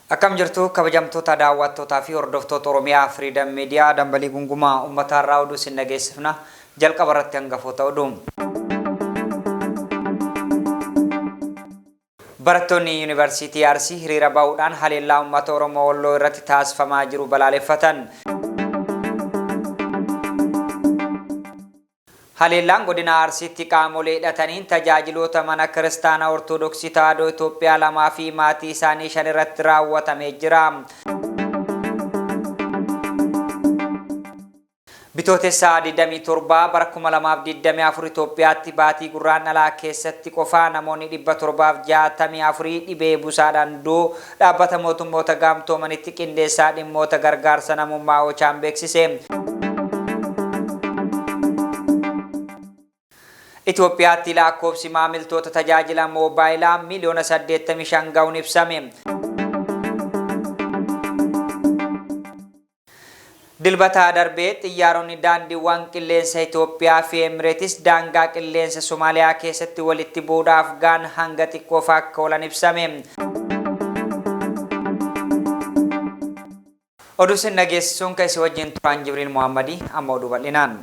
Akkam jirtu kabajamtoota daawwattootaa fi hordoftoota Oromiyaa Freedom Media dambalii gungumaa uummataarraa oduu isin dhageessifna. Jalqaba irratti hangafoota oduu. Barattoonni Yuunivarsiitii Arsii hiriira ba'uudhaan haleellaa uummata Oromoo Walloo irratti taasifamaa jiru balaaleffatan. Haleellaan Godina Arsiitti qaamolee hidhataniin tajaajiloota Mana Kiristaana Ortodoksii Tawaahidoo Itoophiyaa lamaa fi maatii isaanii 5 irratti raawwatamee jira. Bitootessa 27 bara 2024 Itoophiyaatti baatii Gurraandhalaa keessatti qofa namoonni 764 dhibee busaadhaan du'uu Dhaabbata Mootummoota Gaamtoomanitti Qindeessaa Dhimmoota Gargaarsa Namummaa Ochaan beeksise. Itoophiyaatti laakkoofsi maamiltoota tajaajila moobaayilaa miiliyoona 85 ga'uun ibsame. Dilbata darbe xiyyaaronni daandiiwwan qilleensa Itoophiyaa fi Emireetis daangaa qilleensa Somaaliyaa keessatti walitti bu'uudhaaf ga'an hanga xiqqoof akka oolan ibsame. Oduu isin dhageessisuun kan isin wajjin turaan Jibriil Mohaammadii amma oduu bal'inaan.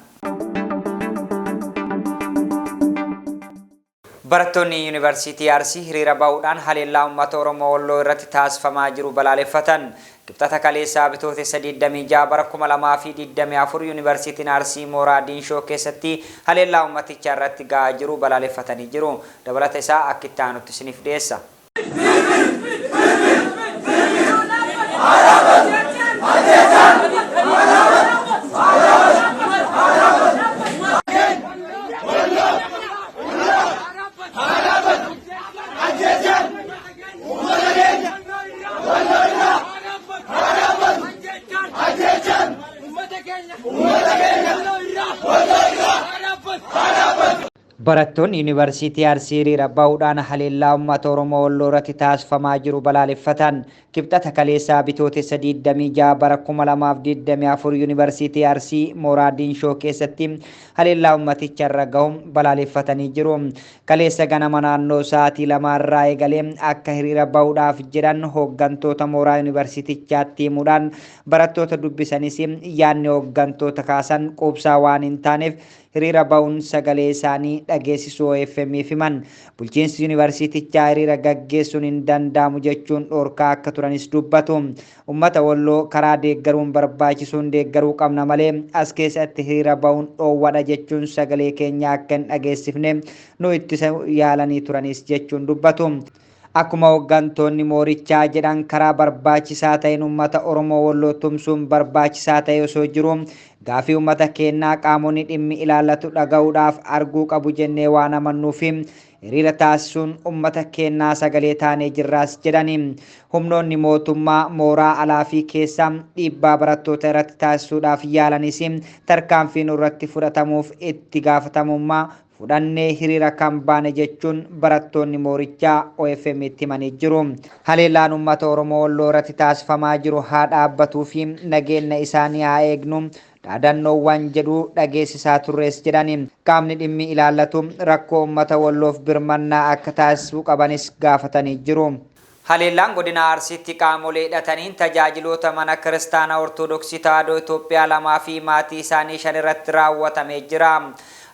Barattoonni Yuunivarsiitii Arsii hiriira ba'uudhaan haleellaa uummata Oromoo Walloo irratti taasifamaa jiru balaaleffatan. Kibxata kaleessaa Bitootessa 26 bara 2024 Yuunivarsiitiin Arsii mooraa Diinshoo keessatti haleellaa uummaticha irratti ga'aa jiru balaaleffatanii jiru. Dabalata isaa akka itti aanutti isiniif dhiyeessa. Barattoonni Yuunivarsiitii Arsii hiriira bahuudhaan haleellaa uummata Oromoo Walloo irratti taasifamaa jiru balaaleffatan. Kibxata kaleessaa Bitootessa 26 bara 2024 Yuunivarsiitii Arsii mooraa Diinshoo keessatti haleellaa uummaticha irra gahu balaaleffatanii jiru. Kaleessa ganama naannoo sa'aatii 2 irraa eegalee akka hiriira bahuudhaaf jedhan hooggantoota mooraa Yuunivarsiitichaatti himuudhaan barattoota dubbisanis yaadni hooggantoota kaasan quubsaa waan hin taaneef hiriira ba'uun sagalee isaanii dhageessisuu OFM'f himan. Bulchiinsi Yuunivarsiitichaa hiriira gaggeessuun hin danda'amu jechuun dhorkaa akka turanis dubbatu. Ummata Walloo karaa deeggaruun barbaachisuun deeggaruu qabna malee as keessatti hiriira ba'uun dhoowwadha jechuun sagalee keenya akka hin dhageessifne nu ittisa yaalanii turanis jechuun dubbatu. Akkuma hoggantoonni moorichaa jedhan karaa barbaachisaa ta'een ummata Oromoo Walloo tumsuun barbaachisaa ta'ee osoo jiruu gaafii ummata keennaa qaamonni dhimmi ilaallatu dhaga'uudhaaf arguu qabu jennee waan amannuufi hiriira taasisuun ummata keennaa sagalee taanee jirraas jedhani. Humnoonni mootummaa mooraa alaa fi keessaa dhiibbaa barattoota irratti taasisuudhaaf yaalanis tarkaanfii nurratti fudhatamuuf itti gaafatamummaa fudhannee hiriira kan baane jechuun barattoonni moorichaa OFM'tti himanii jiru. Haleellaan uummata Oromoo Walloo irratti taasifamaa jiru haa dhaabbatuu fi nageenna isaanii haa eegnu dhaadannoowwan jedhu dhageessisaa turrees jedhani. Qaamni dhimmi ilaallatu rakkoo uummata Walloof birmannaa akka taasisuu qabanis gaafatanii jiru. Haleellaan Godina Arsiitti qaamolee hidhataniin tajaajiloota Mana Kiristaana Ortodoksii Tawaahidoo Itoophiyaa lamaa fi maatii isaanii 5 irratti raawwatamee jira.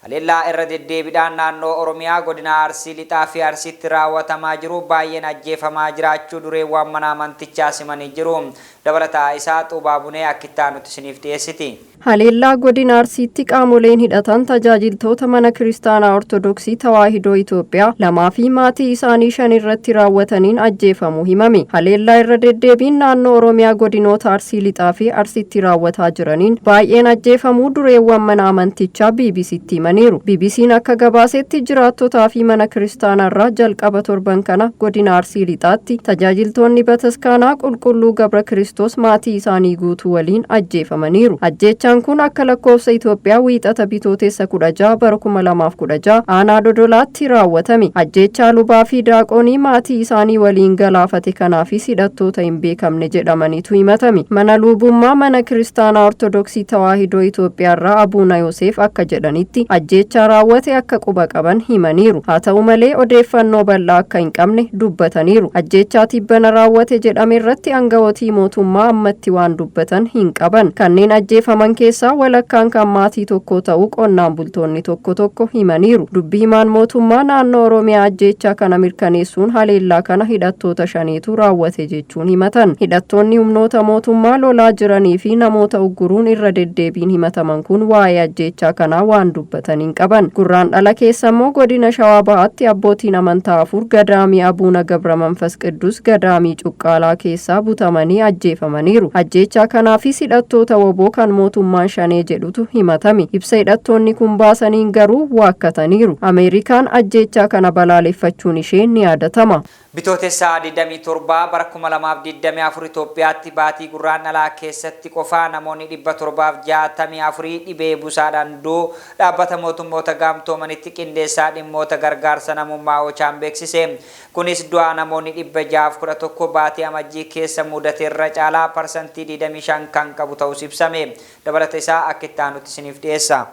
Haleellaa irra deddeebidhaan naannoo Oromiyaa Godina Arsii Lixaa fi Arsiitti raawwatamaa jiru baay'een ajjeefamaa jiraachuu dureewwaan mana amantichaa simanii jiru. Dabalataa isaa Xuubaa Bunee akka itti aanutti isiniif dhiyeessiti. Haleellaa Godina Arsiitti qaamoleen hidhatan tajaajiltoota Mana Kiristaanaa Ortodoksii Tawaahidoo Itoophiyaa lamaa fi maatii isaanii 5 irratti raawwataniin ajjeefamuu himame. Haleellaa irra deddeebiin naannoo Oromiyaa godinoota Arsii Lixaa fi Arsiitti raawwataa jiraniin baay'een ajjeefamuu dureewwan mana amantichaa BBCtti himaniiru. BBCn akka gabaasetti jiraattotaa fi mana kiristaanaarraa jalqaba torban kana godina Arsii Lixaatti tajaajiltoonni bataskaanaa Qulqulluu Gabra Kiristoos maatii isaanii guutuu waliin ajjeefamaniiru. Ajjeechaan Ajjeechaan kun akka lakkoofsa Itoophiyaa Wiixata Bitootessa 16 bara 2016 aanaa Dodolaatti raawwatame. Ajjeechaa lubaa fi daaqonii maatii isaanii waliin galaafate kanaafis hidhattoota hin beekamne jedhamaniitu himatame. Mana luubummaa mana kiristaanaa Ortodoksii Tawaahidoo Itoophiyaarraa Abuuna Yoseef akka jedhanitti ajjeechaa raawwate akka quba qaban himaniiru. Haa ta'u malee odeeffannoo bal'aa akka hin qabne dubbataniiru. Ajjeechaa tibbana raawwate jedhame irratti aanga'ootii mootummaa ammatti waan dubbatan hin qaban. Kanneen ajjeefaman keessaa walakkaan kan maatii tokko ta'uu qonnaan bultoonni tokko tokko himaniiru. Dubbi himaan mootummaa naannoo Oromiyaa ajjeechaa kana mirkaneessuun haleellaa kana hidhattoota shaniitu raawwate jechuun himatan. Hidhattoonni humnoota mootummaa lolaa jiranii fi namoota ugguruun irra deddeebiin himataman kun waa'ee ajjeechaa kanaa waan dubbatan hin qaban. Gurraandhala keessa immoo godina Shawaa Bahaatti abbootiin amantaa 4 gadaamii Abuuna Gabra Manfas Qiddus gadaamii Cuqqaalaa keessaa butamanii ajjeefamaniiru. Ajjeechaa kanaafis hidhattoota WBO kan mootummaan Shanee jedhutu himatame. Ibsa hidhattoonni kun baasaniin garuu waakkataniiru. Ameerikaan ajjeechaa kana balaaleffachuun ishee ni yaadatama. Bitootessa 27 bara 2024 Itoophiyaatti baatii Gurraandhalaa keessatti qofa namoonni 764 dhibee busaadhaan du'uu Dhaabbata Mootummoota Gamtoomanitti qindeessaa dhimmoota gargaarsa namummaa Ochaan beeksise. Kunis du'a namoonni 611 baatii Amajjii keessa mudaterra caalaa parsantii 25 kan qabu ta'uus ibsame. Dabalata isaa akka itti aanutti isiniif dhiyeessa.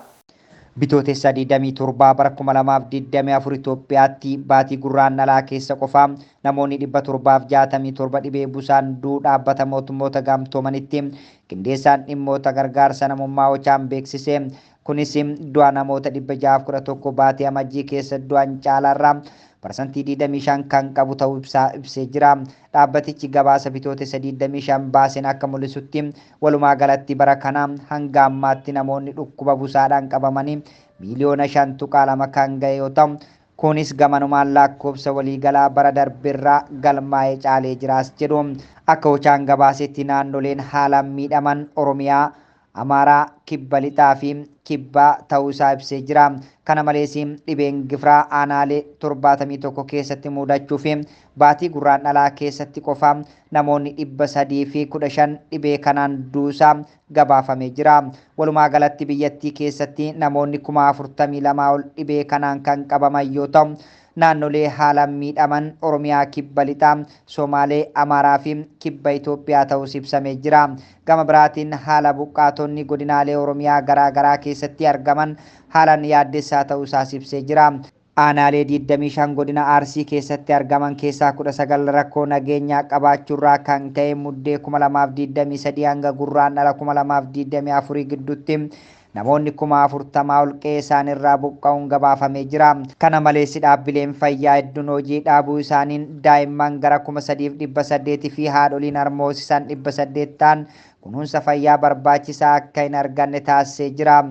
Bitootessa 27 bara 2024 Itoophiyaatti baatii Gurraandhalaa keessa qofa namoonni 767 dhibee busaan du'uu Dhaabbata Mootummoota Gamtoomanitti qindeessaan dhimmoota gargaarsa namummaa Ochaan beeksise. Kunis du'a namoota 611 baatii Amajjii keessa du'an caalaarra parsantii 25 kan qabu ta'uu ibsee jira. Dhaabbatichi gabaasa Bitootessa 25 baaseen akka mul'isutti walumaa galatti bara kana hanga ammaatti namoonni dhukkuba busaadhaan qabamanii miiliyoona 5.2 kan ga'e yoo ta'u, kunis gamanumaan lakkoofsa waliigalaa bara darberraa galmaa'ee caalee jiraas jedhu. Akka Ochaan gabaasetti naannoleen haalaan miidhaman Oromiyaa, Amaaraa, Kibba Lixaa fi Kibbaa ta'uu isaa ibsee jira. Kana malees dhibeen gifiraa aanaalee 71 keessatti muudachuu fi baatii Gurraandhalaa keessatti qofa namoonni 315 dhibee kanaan du'uusaa gabaafamee jira. Walumaa galatti biyyattii keessatti namoonni 42,000 ol dhibee kanaan kan qabaman yoo ta'u, naannolee haalaan miidhaman Oromiyaa, Kibba Lixaa, Somaalee, Amaaraa fi Kibba Itoophiyaa ta'uus ibsamee jira. Gama biraatiin haala buqqaatonni godinaalee Oromiyaa garaa garaa keessatti argaman haalaan yaaddessaa ta'uusaas ibsee jira. Aanaalee 25 godina Arsii keessatti argaman keessaa 19 rakkoo nageenyaa qabaachuurraa kan ka'e Muddee 2023 hanga Gurraandhala 2024 gidduutti namoonni 40,000 ol qe'ee isaaniirraa buqqa'uun gabaafamee jira. Kana malees dhaabbileen fayyaa hedduun hojii dhaabuu isaaniin daa'imman gara 3,800 fi haadholiin harmoosisan 800 ta'an kunuunsa fayyaa barbaachisaa akka hin arganne taasisee jira.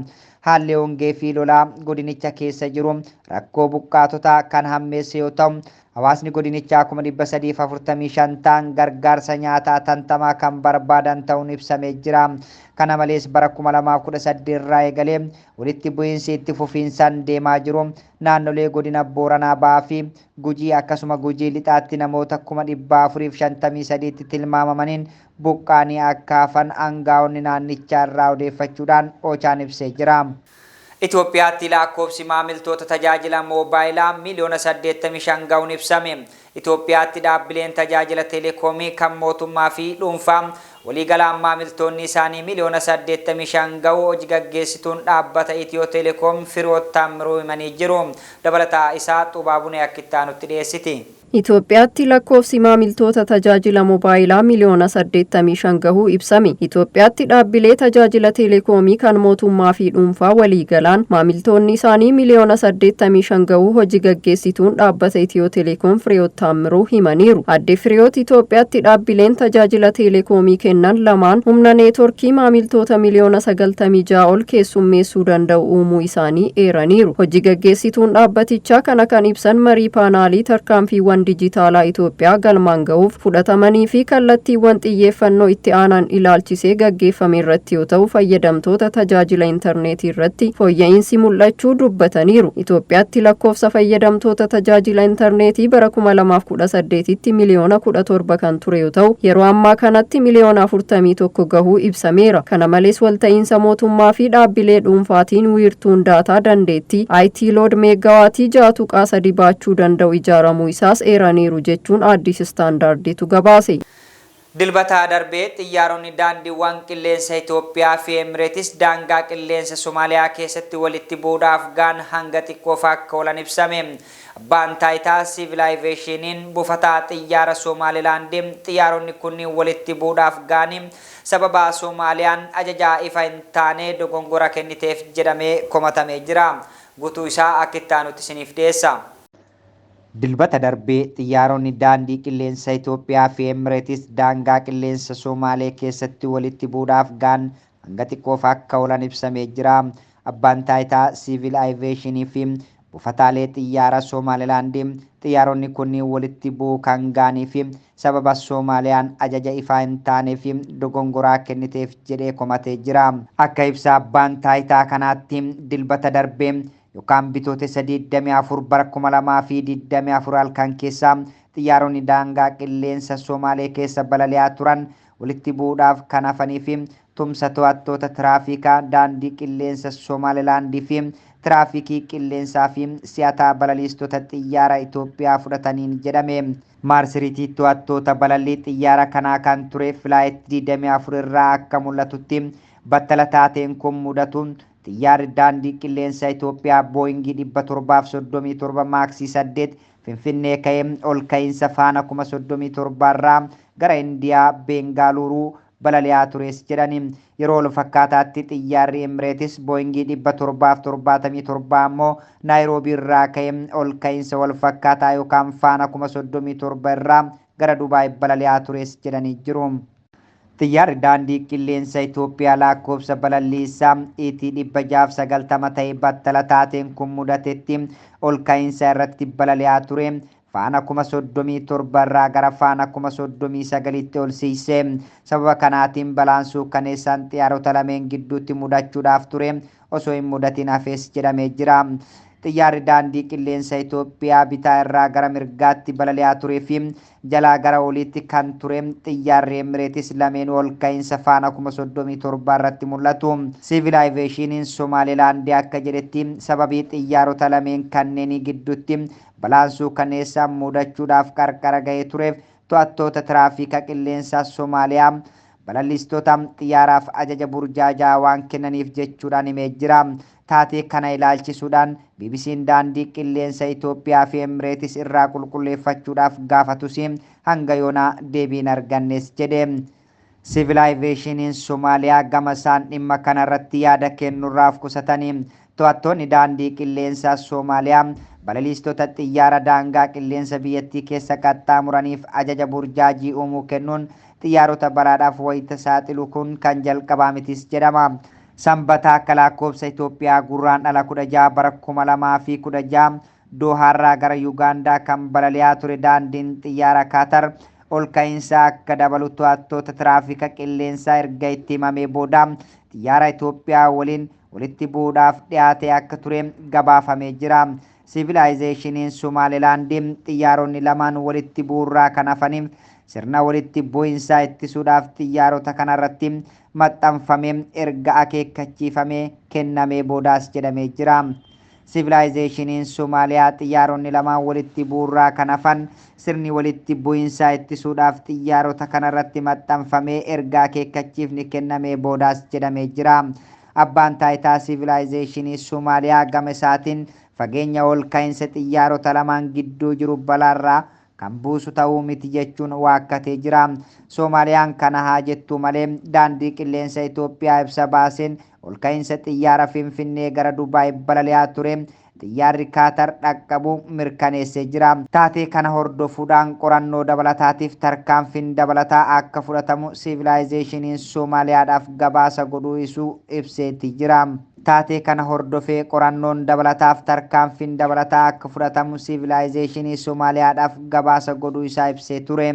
Haalli hongee fi lolaa godinicha keessa jiru rakkoo buqqaatotaa kan hammeesse yoo ta'u, hawaasni godinichaa 345,000 ta'an gargaarsa nyaataa tantamaa kan barbaadan ta'uun ibsamee jira. Kana malees bara 2018 irraa eegalee walitti bu'iinsi itti fufiinsaan deemaa jiru naannolee godina Booranaa Bahaa fi Gujii akkasuma Gujii Lixaatti namoota 453,000tti tilmaamamaniin buqqaanii akka hafan angaa'onni naannichaa irraa odeeffachuudhaan Ochaan ibsee jira. Itoophiyaatti laakkoofsi maamiltoota tajaajila moobaayilaa miiliyoona 85 ga'uun ibsame. Itoophiyaatti dhaabbileen tajaajila telekoomii kan mootummaa fi dhuunfaa waliigalaan maamiltoonni isaanii miiliyoona 85 ga'uu hoji gaggeessituun dhaabbata Itiyoo Telekoom Firiwoot Taammiruu himanii jiru. Dabalataa isaa Xuubaa Bunee akka itti aanutti dhiyeessiti. Itoophiyaatti lakkoofsi maamiltoota tajaajila mobaayilaa miliyoona 85 gahuu ibsame. Itoophiyaatti dhaabbilee tajaajila teelekoomii kan mootummaa fi dhuunfaa waliigalaan maamiltoonni isaanii miliyoona 85 gahuu hoji gaggeessituun dhaabbata Itiyoo Telekoom Fireewoot Taammiruu himaniiru. Aadde Fireewoot Itoophiyaatti dhaabbileen tajaajila teelekoomii kennan lamaan humna neetworkii maamiltoota miliyoona 96 ol keessummeessuu danda'u uumuu isaanii eeraniiru. Hoji gaggeessituun dhaabbatichaa kana kan ibsan marii paanaalii tarkaanfiiwwan Kaayyoowwan dijitaalaa Itoophiyaa galmaan ga'uuf fudhatamanii fi kallattiiwwan xiyyeeffannoo itti aanan ilaalchisee gaggeeffame irratti yoo ta'u, fayyadamtoota tajaajila intarneetii irratti fooyya'insi mul'achuu dubbataniiru. Itoophiyaatti lakkoofsa fayyadamtoota tajaajila intarneetii bara 2018tti miliyoona 17 kan ture yoo ta'u, yeroo ammaa kanatti miliyoona 41 gahuu ibsameera. Kana malees, walta'iinsa mootummaa fi dhaabbilee dhuunfaatiin wiirtuun daataa dandeettii IT load meeggawaatii 6.3 baachuu danda'u ijaaramuu isaas eeraniiru jechuun Addis Standarditu gabaase. Dilbataa darbee xiyyaaronni daandiiwwan qilleensa Itoophiyaa fi Emireetis daangaa qilleensa Somaaliyaa keessatti walitti bu'uudhaaf gaan hanga xiqqoof akka oolan ibsame. Abbaan taayitaa siivil aviyeeshiniin buufataa xiyyaara Somaalilaandii xiyyaaronni kunniin walitti bu'uudhaaf gaanii sababa Somaaliyaan ajajaa ifa hin taane dogongora kenniteef jedhamee komatamee jira. Guutuu isaa akka itti aanutti isiniif dhiyeessa. Dilbata darbee xiyyaaronni daandii qilleensa Itoophiyaa fi Emireetis daangaa qilleensa Somaalee keessatti walitti bu'uudhaaf gaan hanga xiqqoof akka oolan ibsamee jira. Abbaan taayitaa siivil aviyeeshinii fi buufataalee xiyyaara Somaalilaandii xiyyaaronni kunniin walitti bu'uu kan ga'anii fi sababa Soomaaliyaan ajaja ifaa hin taanee fi dogongoraa kenniteef jedhee komatee jira. Akka ibsa abbaan taayitaa kanaatti, dilbata darbee yookaan Bitootessa 24 bara 2024 halkan keessa xiyyaaronni daangaa qilleensa Somaalee keessa balali'aa turan walitti bu'uudhaaf kan hafanii fi tumsa to'attoota tiraafikaa daandii qilleensa Somaalilaandii fi tiraafikii qilleensaa fi si'ataa balaliistota xiyyaara Itoophiyaa fudhataniin jedhame. Maarsiriitii to'attoota balallii xiyyaara kanaa kan ture Flight 24 irraa akka mul'atutti, battala taateen kun mudatu xiyyaarri daandii qilleensa Itoophiyaa Booyingii 737 Maaksii 8 Finfinnee ka'ee ol ka'iinsa faana 37,000 irraa gara Indiyaa Bengaaluuruu balali'aa tures jedhani. Yeroo wal fakkaataatti xiyyaarri Emireetis Booyingii 777 ammoo Naayiroobii irraa ka'ee ol ka'iinsa wal fakkaataa yookaan faana 37,000 irraa gara Dubaay balali'aa tures jedhanii jiru. Xiyyaarri daandii qilleensa Itoophiyaa lakkoofsa balallii isaa ET 690 ta'e battala taateen kun mudatetti ol ka'iinsa irratti balali'aa ture. Faana 37,000 irraa gara faana 39,000tti ol siisee. Sababa kanaatiin balaan suukkaneessaan xiyyaarota lameen gidduutti mudachuudhaaf ture osoo hin mudatin hafees jedhamee jira. Xiyyaarri daandii qilleensa Itoophiyaa bitaa irraa gara mirgaatti balali'aa turee fi jalaa gara oliitti kan ture xiyyaarri Emireetis lameen ol ka'iinsa faana 37,000 irratti mul'atu. Siivil aviyeeshiniin Somaalilaandii akka jedhetti, sababii xiyyaarota lameen kanneenii gidduutti balaan suukaneessaa mudachuudhaaf qarqara ga'ee tureef to'attoota tiraafika qilleensaa Somaaliyaa balallistoota xiyyaaraaf ajaja burjaajaa waan kennaniif jechuudhaan himee jira. Taatee kana ilaalchisuudhaan BBC'n daandii qilleensa Itoophiyaa fi Emireetis irraa qulqulleeffachuudhaaf gaafatus hanga yoonaa deebiin argannes jedhe. Siivil aviyeeshiniin Somaaliyaa gama isaan dhimma kanarratti yaada kennuurraaf qusatanii, to'attoonni daandii qilleensaa Somaaliyaa balaliistota xiyyaara daangaa qilleensa biyyattii keessa qaxxaamuraniif ajaja burjaajii uumuu kennuun xiyyaarota balaadhaaf wayita saaxilu kun kan jalqabaa mitis jedhama. Sanbata akka lakkoofsa Itoophiyaa Gurraandhala 16 bara 2016 Doohaarraa gara Yugaandaa kan balali'aa ture daandiin xiyyaara Kaatar ol ka'iinsa akka dabalu to'attoota tiraafika qilleensaa erga itti himamee booda xiyyaara Itoophiyaa waliin walitti bu'uudhaaf dhiyaatee akka ture gabaafamee jira. Siivil aviyeeshiniin Somaalilaandii xiyyaaronni lamaan walitti bu'uurraa kan hafaniif sirna walitti bu'insaa ittisuudhaaf xiyyaarota kanarratti maxxanfamee erga akeekkachiifamee kennamee boodaas jedhamee jira. Siivil aviyeeshiniin Somaaliyaa xiyyaaronni lamaan walitti bu'uurraa kan hafan sirni walitti bu'insaa ittisuudhaaf xiyyaarota kanarratti maxxanfamee erga akeekkachiifni kennamee boodaas jedhamee jira. Abbaan taayitaa siivil aviyeeshinii Somaaliyaa gama isaatiin fageenya ol ka'iinsa xiyyaarota lamaan gidduu jiru balaarraa kan buusu ta'uu miti jechuun waakkatee jira. Soomaaliyaan kana haa jettu malee, daandii qilleensa Itoophiyaa ibsa baaseen ol ka'iinsa xiyyaara Finfinnee gara Dubaay balali'aa ture xiyyaarri Kaatar dhaqqabu mirkaneessee jira. Taatee kana hordofuudhaan qorannoo dabalataatiif tarkaanfiin dabalataa akka fudhatamu siivil aviyeeshiniin Soomaaliyaadhaaf gabaasa godhuu isuu ibseeti jira. Taatee kana hordofee qorannoon dabalataaf tarkaanfiin dabalataa akka fudhatamu siivilaayizeeshinii Somaaliyaadhaaf gabaasa godhuu isaa ibsee ture.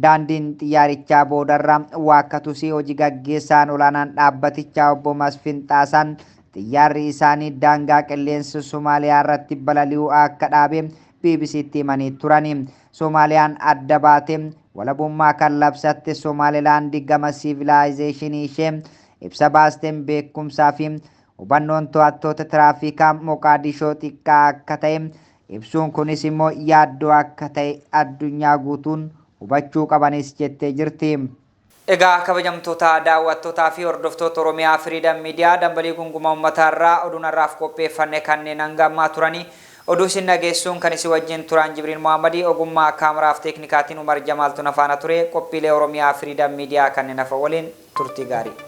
Daandiin xiyyaarichaa boodarra waakkatusii hojii gaggeessaan olaanaan dhaabbatichaa obbo Masfin Xaasaan xiyyaarri isaanii daangaa qilleensa Somaaliyaa irratti balali'uu akka dhaabe BBCtti himanii turani. Somaaliyaan adda baate walabummaa kan labsatte Somaalilaandi gama siivilaayizeeshinii ishee ibsa baasteen beekumsaa fi hubannoon to'attoota tiraafikaa Moqaadishoo xiqqaa akka ta'e ibsuun kunis immoo yaaddoo akka ta'e addunyaa guutuun hubachuu qabanis jettee jirti. Egaa kabajamtoota daawwattootaa fi hordoftoota Oromiyaa Firiidam Miidiyaa, dambalii gunguma uummataa irraa oduun har'aaf qopheeffanne kanneen hanga ammaa turanii. Oduu isin dhageessuun kan isin wajjin turan Jibriil Mohammadii, ogummaa kaameraaf teeknikaatiin Umar Jamaaltu na faana ture. Qophiilee Oromiyaa Firiidam Miidiyaa kanneen hafa waliin turtii gaarii.